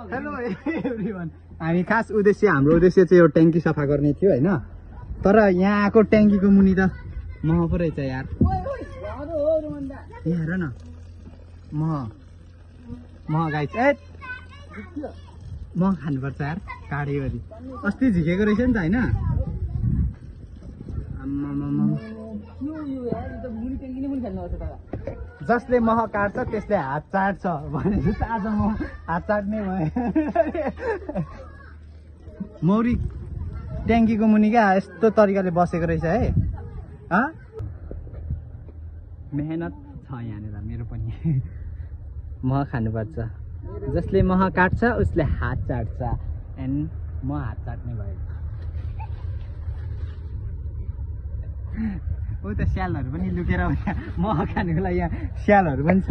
Hello everyone. हामी खास हाम्रो उद्देश्य चाहिँ यो ट्याङ्की सफा गर्ने थियो होइन, तर यहाँ आएको ट्याङ्कीको मुनि त मह पो रहेछ यार। यहाँ हेर न मह गाइस, मह खानुपर्छ यार काँडेभरि। अस्ति झिकेको रहेछ नि त होइन। जसले मह काट्छ त्यसले हात चाट्छ भने जस्तो आज म हात चाट्ने भएँ। मौरी ट्याङ्कीको मुनि क्या यस्तो तरिकाले बसेको रहेछ है। मेहनत छ यहाँनिर मेरो पनि। मह खानुपर्छ, जसले मह काट्छ उसले हात चाट्छ एन्ड म हात चाट्ने भयो। ऊ त स्यालहरू पनि लुकेर मह खानेको लागि यहाँ स्यालहरू पनि छ।